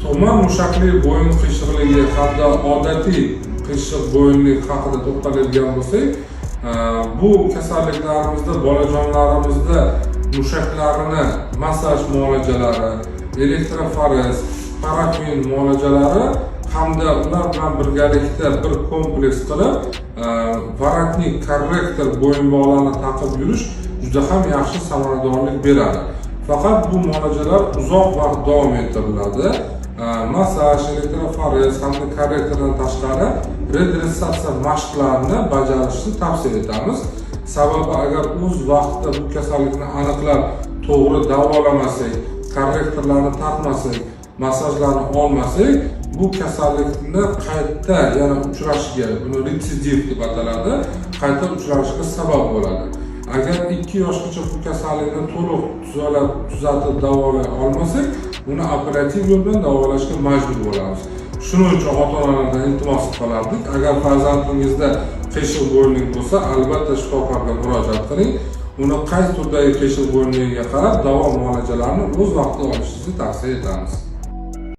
Tug'ma mushakli bo'yin qiyshiqligi hamda odatiy qiyshiq bo'yinlik haqida to'xtaladigan bo'lsak, bu kasalliklarimizda bolajonlarimizda mushaklarini massaj muolajalari, elektroforez, parafin muolajalari hamda ular bilan birgalikda bir kompleks qilib воротник korrektor bo'yinbog'larni taqib yurish juda ham yaxshi samaradorlik beradi. Faqat bu muolajalar uzoq vaqt davom ettiriladi. Massaj, elektroforez hamda korrektordan tashqari redressatsiya mashqlarini bajarishni tavsiya etamiz. Sababi, agar o'z vaqtida bu kasallikni aniqlab, to'g'ri davolamasak, korrektorlarni taqmasak, massajlarni olmasak, bu kasallikni qayta yana uchrashiga, buni retsidiv deb ataladi, qayta uchrashiga sabab bo'ladi. Agar 2 yoshgacha bu kasallikni to'liq tuzatib davolay olmasak, uni operativ yo'l bilan davolashga majbur bo'lamiz. Shuning uchun ota onalardan iltimos qilib qolardik: agar farzandingizda qiyshiq bo'yinlik bo'lsa, albatta shifokorga murojaat qiling. Uni qaysi turdagi qiyshiq bo'yinligiga qarab davo muolajalarini o'z vaqtida olishingizni tavsiya etamiz.